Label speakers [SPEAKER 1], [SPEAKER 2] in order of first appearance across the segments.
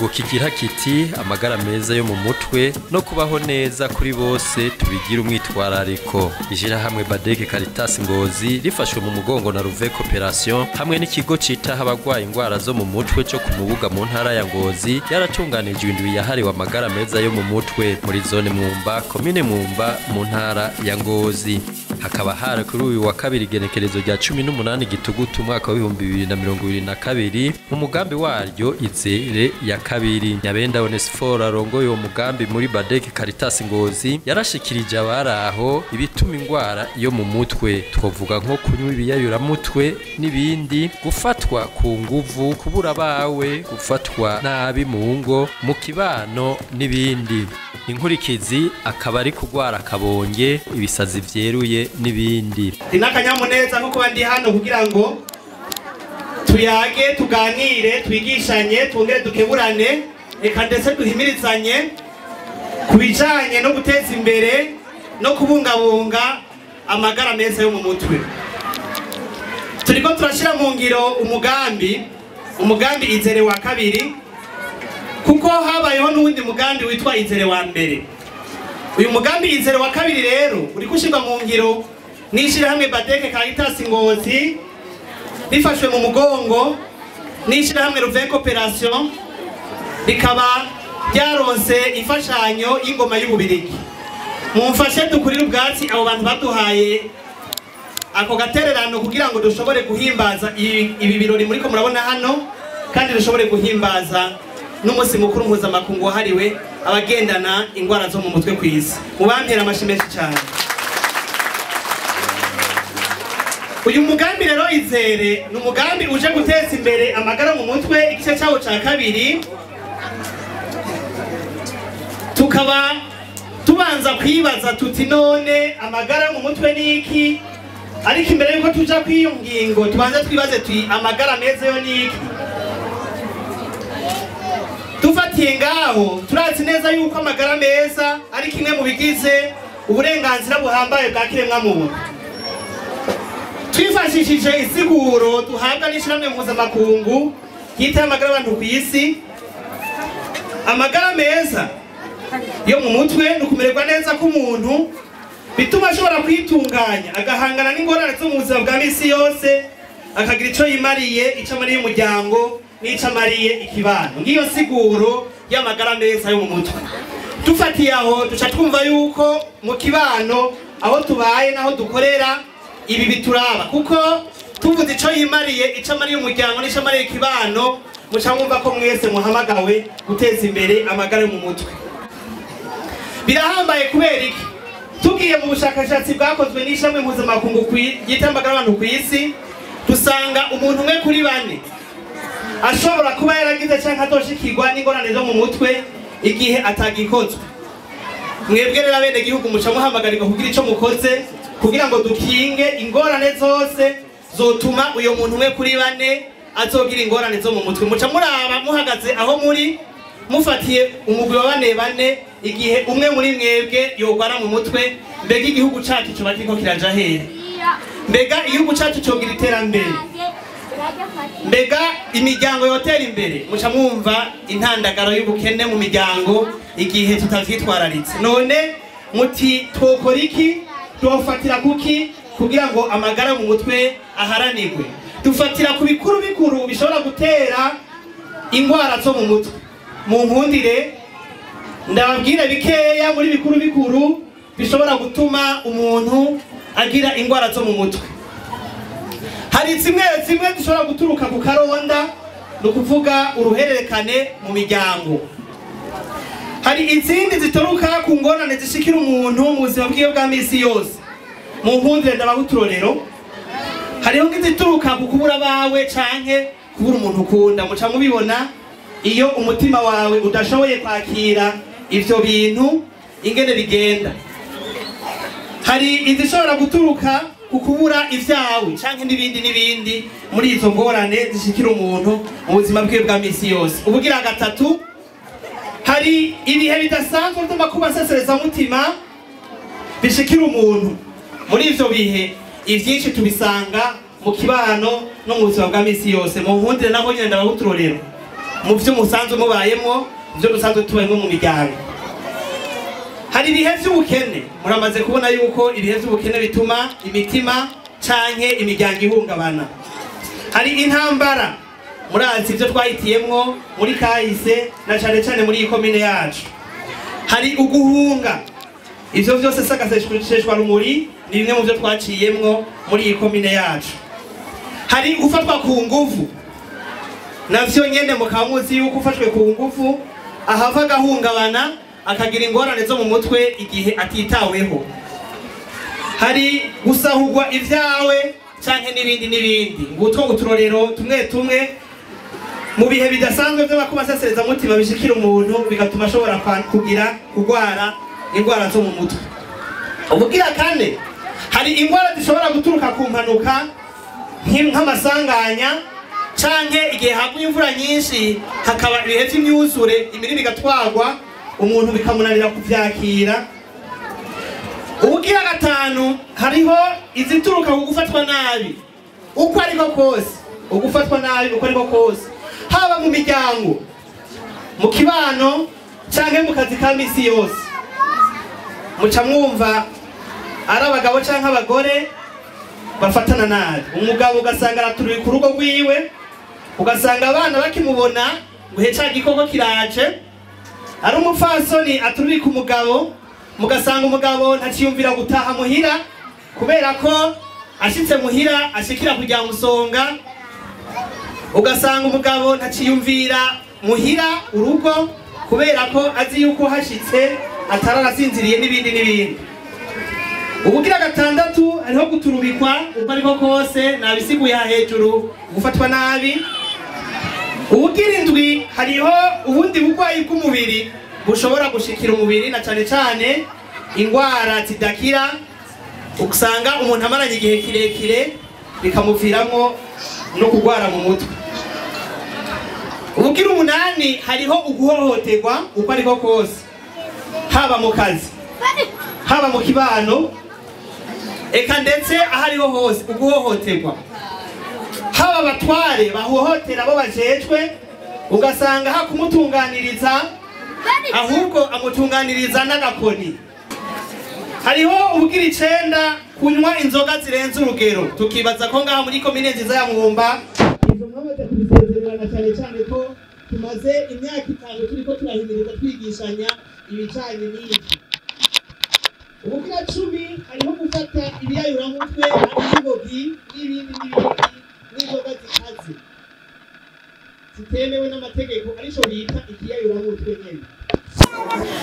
[SPEAKER 1] Icivugo kigira kiti amagara meza yo mu mutwe no kubaho neza kuri bose tubigira umwitwarariko. Ishirahamwe Badeke Caritas Ngozi rifashwe mu mugongo na Ruve Cooperation hamwe n'ikigo citaho abagwaye ingwara zo mu mutwe cyo ku Mubuga mu ntara ya Ngozi yaratunganije indwi yahariwe amagara meza yo mu mutwe muri zone Mwumba, komine Mwumba mu ntara ya Ngozi. Hakaba hari kuri uyu wa kabiri igenekerezo rya 18 Gitugutu umwaka wa 2022 mu mugambi waryo Izere ya kabiri. Nyabenda Onesphore arongoye uwo mugambi muri Badeke Caritas Ngozi yarashikirije abaraho ibituma ingwara yo mu mutwe, twovuga nko kunywa ibiyayuramutwe n'ibindi, gufatwa ku nguvu, kubura abawe, gufatwa nabi mu ngo, mu kibano n'ibindi. Inkurikizi akaba ari kugwara akabonge, ibisazi vyeruye n'ibindi.
[SPEAKER 2] Ndi n'akanyamuneza nko kuba ndi hano kugira ngo tuyage, tuganire, twigishanye, twongere dukeburane, eka ndetse duhimirizanye ku bijanye no guteza imbere no kubungabunga amagara meza yo mu mutwe. Turiko turashira mu ngiro umugambi Izere wa kabiri, kuko habayeho n'uwundi mugambi witwa Izere wa mbere. Uyu mugambi Izere wa kabiri rero uriko ushirwa mu ngiro n'ishirahamwe Badeke Caritas Ngozi rifashwe mu mugongo n'ishirahamwe Ruve Cooperation, rikaba ryaronse imfashanyo y'ingoma y'Ububirigi. Mumfashe dukurire ubwatsi abo bantu baduhaye ako gatererano kugira ngo dushobore guhimbaza ibi birori muriko murabona hano, kandi dushobore guhimbaza n'umunsi mukuru mpuzamakungu wahariwe abagendana ingwara zo mu mutwe kw'isi. Mubampera amashi menshi cyane. Uyu mugambi rero Izere ni umugambi uje guteza imbere amagara mu mutwe, igice cyawo ca kabiri. Tukaba tubanza kwibaza tuti none amagara mu mutwe ni iki? Ariko imbere yuko tuja kw'iyo ngingo tubanze twibaze tuti amagara meza yo ni iki? Dufatiye ngaho turazi neza yuko amagara meza ari kimwe mu bigize uburenganzira buhambaye bwa kiremwamuntu. Twifashishije isiguro duhabwa n'ishirahamwe mpuzamakungu ryitaho amagara y'abantu ku isi, amagara meza yo mu mutwe ni ukumererwa neza k'umuntu bituma ashobora kwitunganya, agahangana n'ingorane zo mu buzima bwa misi yose, akagira ico yimariye, ico amariye umuryango n'ico amariye ikibano. Ngiyo siguro y'amagara meza yo mu mutwe. Dufatiye aho duca twumva yuko mu kibano aho tubaye n'aho dukorera ibi bituraba, kuko tuvuze ico yimariye, ico amariye umuryango n'ico amariye ikibano, muca mwumva ko mwese muhamagawe guteza imbere amagara yo mu mutwe. Birahambaye kubera iki? Tugiye mu bushakashatsi bwakozwe n'ishirahamwe mpuzamakungu ryita amagara y'abantu ku isi, dusanga umuntu umwe kuri bane ashobora kuba yaragize canke azoshikirwa n'ingorane zo mu mutwe igihe atagikozwe. Mwebwe rero abenegihugu muca muhamagarirwa kugira ico mukoze kugira ngo dukinge ingorane zose zotuma uyo muntu umwe kuri bane azogira ingorane zo mu mutwe. Muca muraba muhagaze aho muri, mufatiye umugwi wa bane bane, igihe umwe muri mwebwe yogwara mu mutwe, mbega igihugu cacu coba kiriko kiraja hehe? Mbega igihugu cacu cogira iterambere? Mbega imiryango yotera imbere? Muca mwumva intandagaro y'ubukene mu miryango igihe tutavyitwararitse. None muti twokora iki? Twofatira kuki kugira ngo amagara mu mutwe aharanirwe? Dufatira ku bikuru bikuru bishobora gutera ingwara zo mu mutwe. Mu nkundire ndababwira bikeya muri bikuru bikuru bishobora gutuma umuntu agira ingwara zo mu mutwe. Hari zimwe zimwe zishobora guturuka ku karonda, ni ukuvuga uruhererekane mu miryango. Hari izindi zituruka ku ngorane zishikira umuntu mu buzima bwiwe bwa misi yose. Mu nkundire ndabaha uturorero. Hariho nk'izituruka ku kubura abawe canke kubura umuntu ukunda. Muca mubibona iyo umutima wawe udashoboye kwakira ivyo bintu ingene bigenda. Hari izishobora guturuka ku kubura ivyawe canke n'ibindi n'ibindi muri izo ngorane zishikira umuntu mu buzima bwiwe bwa misi yose. Ubugira gatatu, hari ibihe bidasanzwe vy'amakuba nseserezamutima bishikira umuntu. Muri ivyo bihe ivyinshi tubisanga mu kibano no mu buzima bwa misi yose. Mu nkundire naho nyene ndabaha uturorero. mu vyo musanzwe mubayemwo, mu vyo dusanzwe tubayemwo mu miryango. Hari ibihe vy'ubukene, muramaze kubona yuko ibihe vy'ubukene bituma imitima canke imiryango ihungabana. Hari intambara, murazi ivyo twahitiyemwo muri kahise na cane cane muri iyi komine yacu. Hari uguhunga, ivyo vyose sagaseshwa rumuri ni bimwe mu vyo twaciyemwo muri iyi komine yacu. Hari ufatwa ku nguvu, navyo nyene mukaba muzi yuko ufashwe ku nguvu ahava agahungabana akagira ingorane zo mu mutwe igihe atitaweho. Hari gusahurwa ivyawe canke n'ibindi n'ibindi, ngutwo uturorero tumwe tumwe mu bihe bidasanzwe vy'abakubasesereza mutima bishikira umuntu bigatuma ashobora kugira kugwara ingwara zo mu mutwe. Ubugira kane, hari ingwara zishobora guturuka ku mpanuka nk'amasanganya canke igihe haguye imvura nyinshi hakaba ibihe vy'imyuzure, imirima igatwagwa, umuntu bikamunanira kuvyakira. Ubugira gatanu, hariho izituruka ku gufatwa nabi uko ariko kose, ugufatwa nabi uko ariko kose, haba mu miryango, mu kibano canke mu kazi ka misi yose. Muca mwumva ari abagabo canke abagore bafatana nabi, umugabo ugasanga araturuye ku rugo rwiwe, ugasanga abana bakimubona ngo he ca gikoko kiraje. Ari umupfasoni atururika umugabo, mugasanga umugabo ntaciyumvira gutaha muhira kubera ko ashitse muhira ashikira kujya musonga. Ugasanga umugabo ntaciyumvira muhira urugo kubera ko azi yuko hashitse atararasinziriye n'ibindi n'ibindi. Ubugira gatandatu, hariho guturubikwa uko ariko kose, nabisiguye hejuru, gufatwa nabi. Ubugira indwi, hariho ubundi burwayi bw'umubiri bushobora gushikira umubiri na cane cane ingwara zidakira, usanga umuntu amaranye igihe kirekire bikamuviramwo no kugwara mu mutwe. Ubugira umunani, hariho uguhohoterwa uko ariko kose, haba mu kazi, haba mu kibano, eka ndetse ahariho hose uguhohoterwa. Haba abatware bahohotera abo bajejwe, ugasanga hakumutunganiriza ahubwo amutunganiriza n'agakoni. Hariho ubugira icenda, kunywa inzoga zirenze urugero. Tukibaza ko ngaha muri komine nziza ya Mwumba ivyo mwamaze kubisezererana, cyane cyane ko tumaze imyaka 5 turiko turahimiriza twigishanya ibijanye n'ivyo. Ubugira 10, hariho gufata ibiyayuramutwe, n'ingogi n'ibindi n'ibindi, n'inzoga zikaze zitemewe n'amategeko, arico bita ikiyayuramutwe nyene.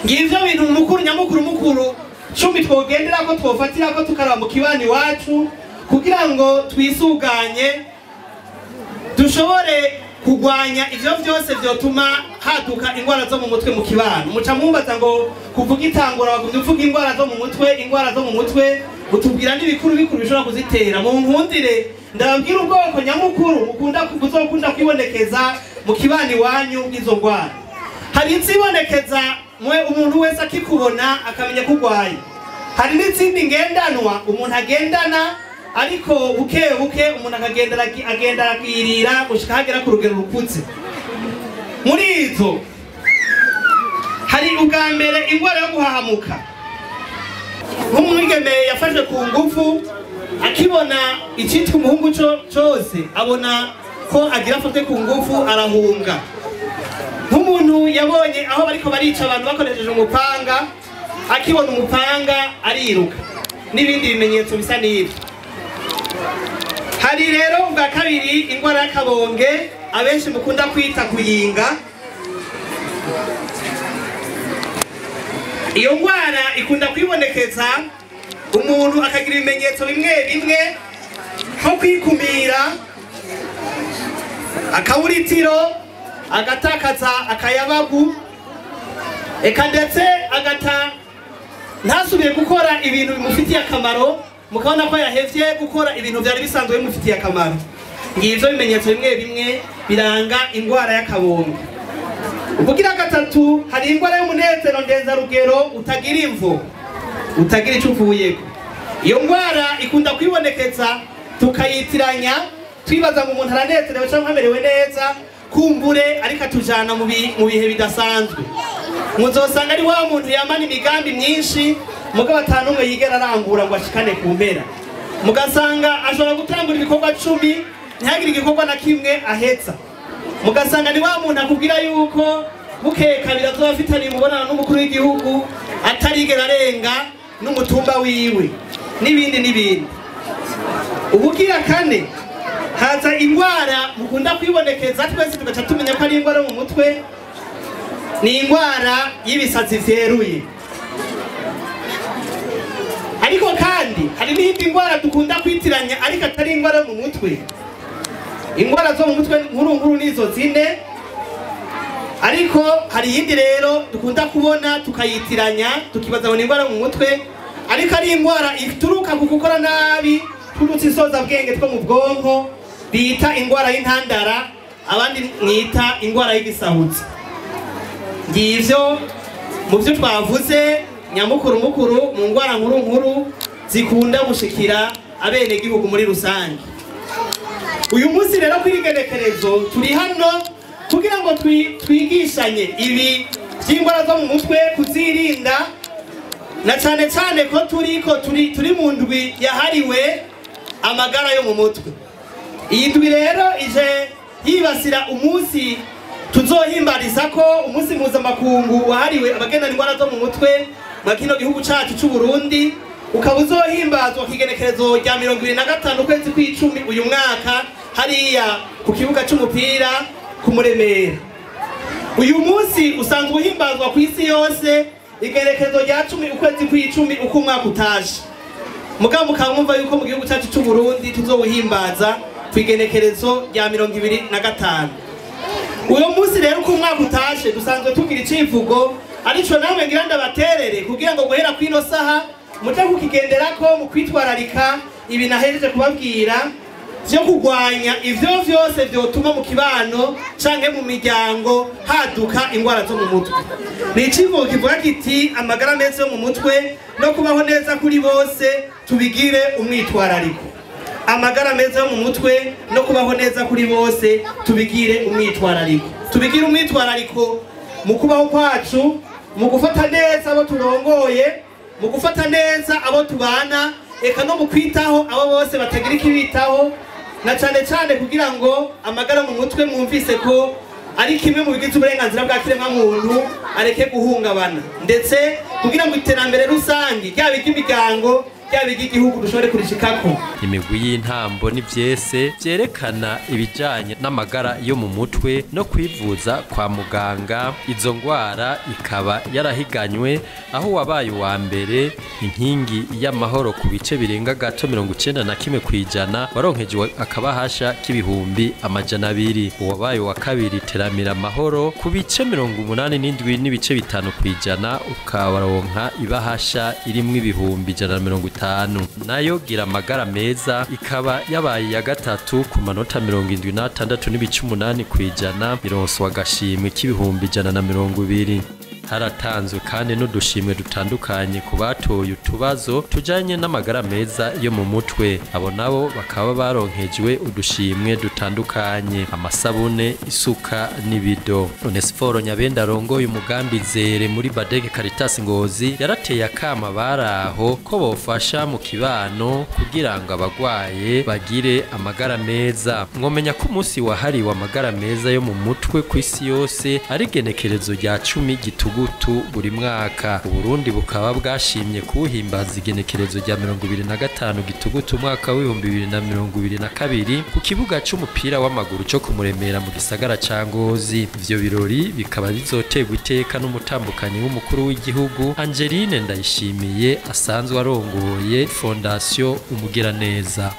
[SPEAKER 2] Ngivyo bintu mukuru nyamukuru mukuru 10 twogenderako, twofatirako tukaraba mu kibani wacu kugira ngo twisuganye dushobore kugwanya ivyo vyose vyotuma haduka ingwara zo mu mutwe mu kibano. Muca mumbaza ngo kuvuga itangura bagumye uvuga ingwara zo mu mutwe, ingwara zo mu mutwe, utubwira n'ibikuru bikuru bishobora kuzitera. Mu nkundire ndababwira ubwoko nyamukuru mukunda kuzokunda kwibonekeza mu kibani wanyu bw'izo ngwara. Hari izibonekeza mwe umuntu wese akikubona akamenya kugwaye. Hari n'izindi ngendanwa umuntu agendana ariko buke buke umuntu akagenda agirira gushika hagera ku rugero rukutse. Muri izo hari ubwa mbere ingwara yo guhahamuka. Nk'umwigeme yafashwe ku ngufu akibona icitwa umuhungu cose abona ko agira afate ku ngufu arahunga. Nk'umuntu yabonye aho bariko barica abantu bakoresheje umupanga, akibona umupanga ariruka, n'ibindi bimenyetso bisa n'ivyo. Hari rero ubwa kabiri ingwara y'akabonge abenshi mukunda kwita kuyinga. Iyo ngwara ikunda kwibonekeza umuntu akagira ibimenyetso bimwe bimwe nko kwikumira, akaburitiro, agatakaza akayabagu, eka ndetse agata ntasubire gukora ibintu bimufitiye akamaro, mukabona ko yahevye gukora ibintu byari bisanzwe bimufitiye akamaro. Ngivyo bimenyetso bimwe bimwe biranga ingwara y'akabonge. Ubugira gatatu, hari ingwara y'umunezero ndenzarugero utagira imvo, utagira ico uvuyeko. Iyo ngwara ikunda kwibonekeza tukayitiranya twibaza ngo umuntu aranezerewe canke amerewe neza, Kumbure ariko atujana mu bihe bidasanzwe. Muzosanga ari wa muntu yamana imigambi myinshi mugabo atanumwe yigera arangura ngo ashikane ku mpera. Mugasanga ashobora gutangura ibikorwa 10 ntihagire igikorwa na kimwe ahetsa. Mugasanga ni wa muntu akubwira yuko bukeye kabiri azoba afitanye umubonano n'umukuru w'igihugu atarigera arenga n'umutumba wiwe, n'ibindi n'ibindi. Ubugira kane, haza ingwara mukunda kwibonekeza twese tugaca tumenya ko ari ingwara mu mutwe, ni ingwara y'ibisazi vyeruye. Ariko kandi hari n'indi ngwara dukunda kwitiranya ariko atari ingwara mu mutwe. Ingwara zo mu mutwe nkuru nkuru nizo zine, ariko hari iyindi rero dukunda kubona tukayitiranya tukibaza ngo ni ingwara mu mutwe, ariko ari ingwara ituruka ku gukora nabi turutse isoza bwenge two mu bwonko, bita ingwara y'intandara, abandi mwita ingwara y'igisahutsi. Ngivyo mu byo twavuze nyamukuru mukuru mu ngwara nkuru nkuru zikunda gushikira abene gihugu muri rusange. Uyu munsi rero kwirigenekerezo turi hano kugira ngo twigishanye ibi by'ingwara zo mu mutwe, kuzirinda, na cyane cyane ko turi mu ndwi yahariwe amagara yo mu mutwe. Iyi ndwi rero ije yibasira umunsi tuzohimbariza ko umunsi mpuzamakungu wahariwe abagendana ingwara zo mu mutwe mu kino gihugu cacu c'u Burundi, ukaba uzohimbazwa kigenekerezo rya 25 ukwezi kw'icumi uyu mwaka hariya ku kibuga c'umupira ku Muremera. Uyu munsi usanzwe uhimbazwa ku isi yose igenekerezo rya 10 ukwezi kw'icumi uko umwaka utaje. Mugabo mukaba mwumva yuko mu gihugu cacu c'u Burundi tuzohimbaza ku igenekerezo rya 25. Uyu munsi rero uko umwaka utashe dusanzwe tugira icivugo, arico namwe ngira ndabaterere kugira ngo guhera kwino saha muje kukigenderako mu kwitwararika ibi nahejeje kubabwira vyo kugwanya ivyo vyose vyotuma mu kibano canke mu miryango haduka ingwara zo mu mutwe. Ni icivugo kivuga kiti amagara meza yo mu mutwe no kubaho neza kuri bose tubigire umwitwarariko. Amagara meza yo mu mutwe no kubaho neza kuri bose tubigire umwitwarariko. Tubigire umwitwarariko mu kubaho kwacu, mu gufata neza abo turongoye, mu gufata neza abo tubana, eka no mu kwitaho abo bose batagira ikibitaho, na cyane cyane kugira ngo amagara mu mutwe mwumvise ko ari kimwe mu bigize uburenganzira bwa kiremwamuntu areke guhungabana, ndetse kugira ngo iterambere rusange ryaba iry'imiryango ryaba iry'igihugu dushobore kurishikako.
[SPEAKER 1] Imigwi y'intambo n'ivyese vyerekana ibijanye n'amagara yo mu mutwe no kwivuza kwa muganga. Izo ngwara ikaba yarahiganywe aho wabaye uwa mbere inkingi y'amahoro ku bice birenga gato 91% waronkejwe akabahasha k'ibihumbi 200. Uwabaye uwa kabiri teramira amahoro ku bice 87.5% ukabaronka ibahasha irimwo ibihumbi 150. Nayo gira amagara meza ikaba yabaye ya gatatu ku manota 76.8% ironswa agashimwe k'ibihumbi 120. Haratanzwe kandi n'udushimwe dutandukanye ku batoye utubazo tujanye n'amagara meza yo mu mutwe. Abo nabo bakaba baronkejwe udushimwe dutandukanye, amasabune, isuka n'ibido. Onesphore Nyabenda arongoye umugambi Zere muri Badege Caritas Ngozi yarateye akama baraho ko bofasha mu kibano kugira ngo abagwaye bagire amagara meza. Mwomenya ko umunsi wahariwe amagara meza yo mu mutwe ku isi yose ari igenekerezo rya 10 gitugutu buri mwaka. Uburundi bukaba bwashimye kuhimbaza igenekerezo rya 25 gitugutu umwaka w'ibihumbi 2022 ku kibuga c'umupira w'amaguru co kumuremera mu gisagara ca Ngozi. Ivyo birori bikaba bizotegwa iteka n'umutambukanyi w'umukuru w'igihugu Angeline Ndayishimiye asanzwe arongoye Fondation Umugiraneza.